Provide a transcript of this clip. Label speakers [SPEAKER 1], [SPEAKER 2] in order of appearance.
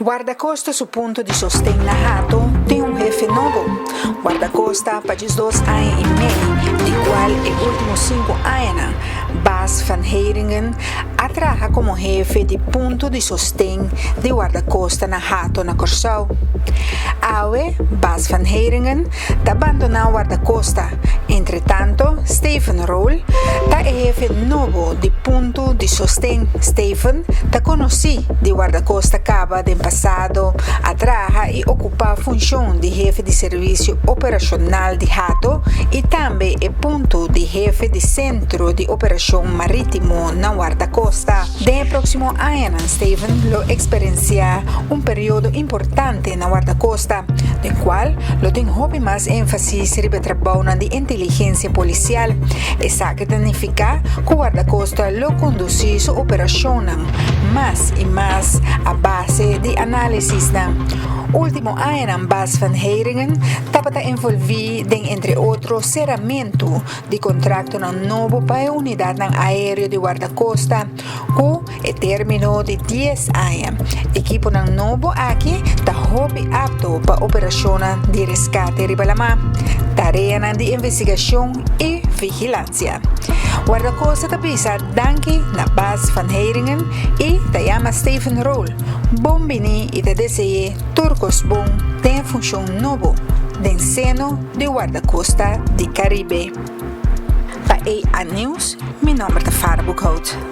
[SPEAKER 1] Wardakosta su punto di sosten na Hato tin un hefe nobo. Wardakosta pa 12 aña i mei, di kual e último 5 añanan Bas van Heeringen a traha komo hefe di punto di sosten di Wardakosta na Hato na Kòrsou. Awe, Bas van Heeringen ta bandoná Wardakosta. Entre tantu, Stephen Roll ta e hefe nobo di punto di sosten. Stephen ta konosí di Wardakosta kaba den pasado, a traha i okupá funshon di hefe di servisio operashonal di Hato i tambe e punto di hefe di sentro di operashon marítimo na Wardakosta. Den próksimo aña, Stephen lo eksperensiá un periodo importante na Wardakosta, den kual lo tin hopi mas énfasis riba trabou di inteligensia polisial. Esaki ta nifiká ku Wardakosta lo kondusí su operashon mas i mas a base di análisis. Último aña, Bas van Heeringen tabata envolví den, entre otro, seramentu di kontrato nobo pa e unidat aéreo di Wardakosta ku e término di 10 aña. Ekipo nobo aki ta hopi apto pa operashon di reskate riba laman, tarea di investigashon i vigilansia. Wardakosta ta bisa danki na Bas van Heeringen i ta yama Stephen Roll. Bon bini i ta deseá tur kos bon den funshon nobo den seno di Wardakosta di Karibe. Pa EA News, mi nòmber ta Farah Boekhout.